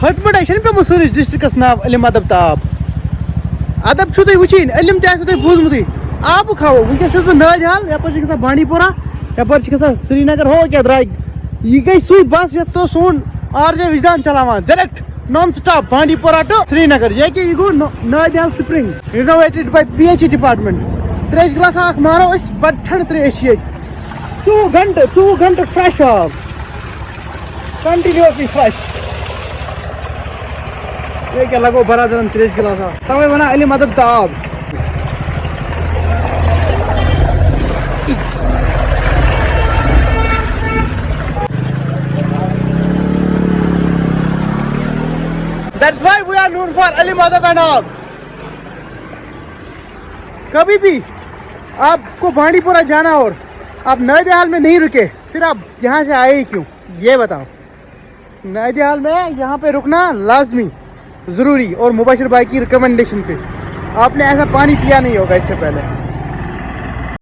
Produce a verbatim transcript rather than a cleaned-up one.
لۄکٹہِ پٮ۪ٹھے چھُنہٕ پیوٚمُت سٲنِس ڈسٹرکٹس ناو علم ادب تہٕ آب۔ ادب چھُو تۄہہِ وٕچھِنۍ، علم تہِ آسِوٕ تۄہہِ بوٗزمُتُے۔ آبُک ہاوو، وٕنکیٚس چھُس بہٕ نٲدۍ حال، یپٲرۍ چھِ گژھان بانڈی پورہ، یپٲرۍ چھِ گژھان سرینگر۔ ہو کیٛاہ درٛاے، یہِ گٔے سُے بس یتھ تو سون آر جے وجدان چلاوان، ڈائریکٹ نان سٹاپ بانڈی پورہ ٹو سرینگر۔ یہِ کیٛاہ، یہِ گوٚو نو-، نٲدۍ حال spring, renovated by P H E department۔ تریش گلاس اکھ مارو أسۍ، بڑٕ ٹھنڈٕ تریش چھِ ییٚتہِ۔ ژوٚوُہ گھنٹہٕ، ژوٚوُہ گھنٹہٕ fresh آب۔ Continuously fresh۔ یہِ کیٛاہ لگو برادرن تریش گلاس اکھ؟ توے ونان علم ادب تہٕ آب۔ That's why we are known for علم ادب and آب۔ کبھی بھی آپ کو بانڈی پورہ جانا اور آپ نادی حال میں نہیں رکے، پھر آپ یہاں سے آئے ہی کیوں؟ یہ بتاؤ۔ نادی حال میں یہاں پہ رکنا لازمی، ضروری، اور مبشر بھائی کی ریکمنڈیشن پہ۔ آپ نے ایسا پانی پیا نہیں ہوگا اس سے پہلے۔